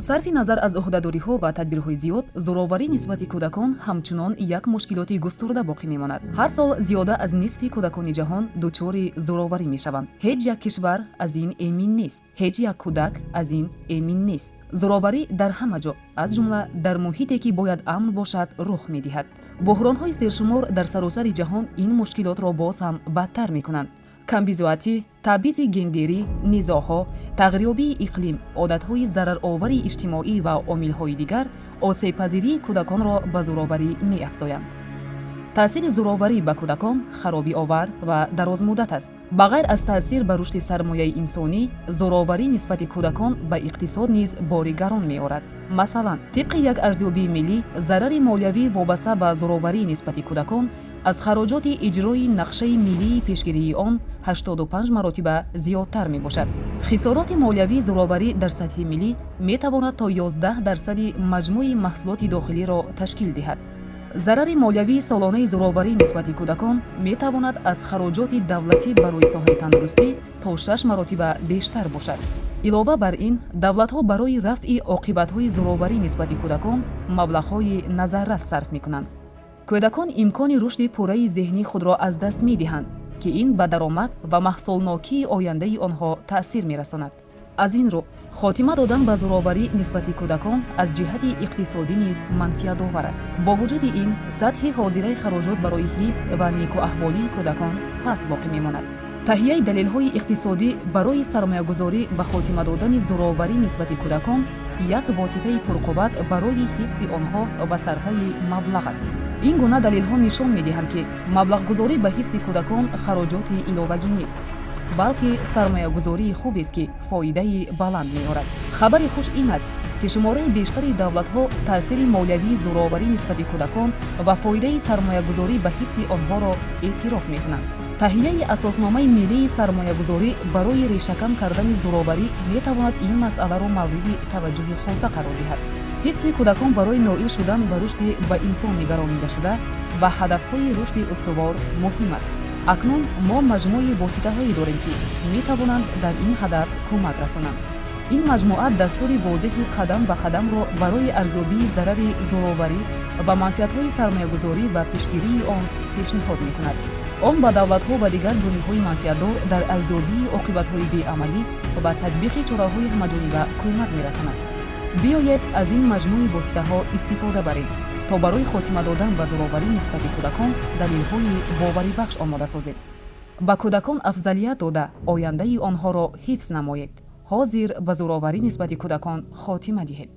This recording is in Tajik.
Сарфи назар аз ӯҳдадориҳо ва тадбирҳои зиёд, зӯроварӣ нисбати кӯдакон ҳамчунон як мушкилоти густурда боқӣ мемонад. Ҳар сол зиёда аз нисфи кӯдакони ҷаҳон дучори зӯроварӣ мешаванд. Ҳеҷ як кишвар аз ин эмин нест, ҳеҷ як кӯдак аз ин эмин нест. Зӯроварӣ дар ҳама ҷо, аз ҷумла дар муҳите, ки бояд амн бошад, рух медиҳад. Буҳронҳои сершумор дар саросари ҷаҳон ин мушкилотро боз ҳам бадтар мекунанд. Камбизоатӣ, таъбизи гендерӣ, низоъҳо, тағйирёбии иқлим, одатҳои зараровари иҷтимоӣ ва омилҳои дигар осебпазирии кӯдаконро ба зӯроварӣ меафзоянд. Таъсири зӯроварӣ ба кӯдакон харобиовар ва дарозмуддат аст. Ба ғайр аз таъсир ба рушди сармояи инсонӣ, зӯроварӣ нисбати кӯдакон ба иқтисод низ бори гарон меорад. Масалан, тибқи як арзёбии миллӣ, зарари молиявӣ вобаста ба зӯроварӣ нисбати кӯдакон аз хароҷоти иҷрои нақшаи миллии пешгирии он 85 маротиба зиёдтар мебошад. Хисороти молиявии зӯроварӣ дар сатҳи миллӣ метавонад то 11 дарсади маҷмӯи маҳсулоти дохилиро ташкил диҳад. Зарари молиявии солонаи зӯроварӣ нисбати кӯдакон метавонад аз хароҷоти давлатӣ барои соҳаи тандурустӣ то шаш маротиба бештар бошад. Илова бар ин, давлатҳо барои рафъи оқибатҳои зӯроварӣ нисбати кӯдакон маблағҳои назаррас сарф мекунанд. Кӯдакон имкони рушди пурраи зеҳнии худро аз даст медиҳанд, ки ин ба даромад ва маҳсулнокии ояндаи онҳо таъсир мерасонад. Аз ин рӯ, хотима додан ба зӯроварӣ нисбати кӯдакон аз ҷиҳати иқтисодӣ низ манфиатовар аст. Бо вуҷуди ин, сатҳи ҳозираи хароҷот барои ҳифз ва некуаҳволии кӯдакон паст боқӣ мемонад. Таҳияи далелҳои иқтисодӣ барои сармоягузорӣ ба хотима додани зӯроварӣ нисбати кӯдакон як воситаи пурқувват барои ҳифзи онҳо ва сарфаи маблағ аст. Ин гуна далелҳо нишон медиҳанд, ки маблағгузорӣ ба ҳифзи кӯдакон хароҷоти иловагӣ нест, балки сармоягузории хубест, ки фоидаи баланд меорад. Хабари хуш ин аст, ки шумораи бештари давлатҳо таъсири молиявии зӯроварӣ нисбати кӯдакон ва фоидаи сармоягузорӣ ба ҳифзи онҳоро эътироф мекунанд. Таҳияи асосномаи миллии сармоягузорӣ барои решакан кардани зӯроварӣ метавонад ин масъаларо мавриди таваҷҷӯҳи хоса қарор диҳад. Ҳифзи кӯдакон барои ноил шудан ба рушди ба инсон нигаронидашуда ва ҳадафҳои рушди устувор муҳим аст. Акнун мо маҷмӯи воситаҳое дорем, ки метавонанд дар ин ҳадаф кӯмак расонанд. Ин маҷмӯа дастури возеҳи қадам ба қадамро барои арзёбии зарари зӯроварӣ ва манфиатҳои сармоягузорӣ ба пешгирии он пешниҳод мекунад. Он ба давлатҳо ва дигар ҷонибҳои манфиатдор дар арзёбии оқибатҳои беамалӣ ва татбиқи чораҳои ҳамаҷониба кӯмак мерасонад. Биёед, аз ин маҷмӯи воситаҳо истифода барем, то барои хотима додан ба зӯроварӣ нисбати кӯдакон далелҳои боварибахш омода созем. Ба кӯдакон афзалият дода, ояндаи онҳоро ҳифз намоед. Ҳозир ба зӯроварӣ нисбати кӯдакон хотима диҳед.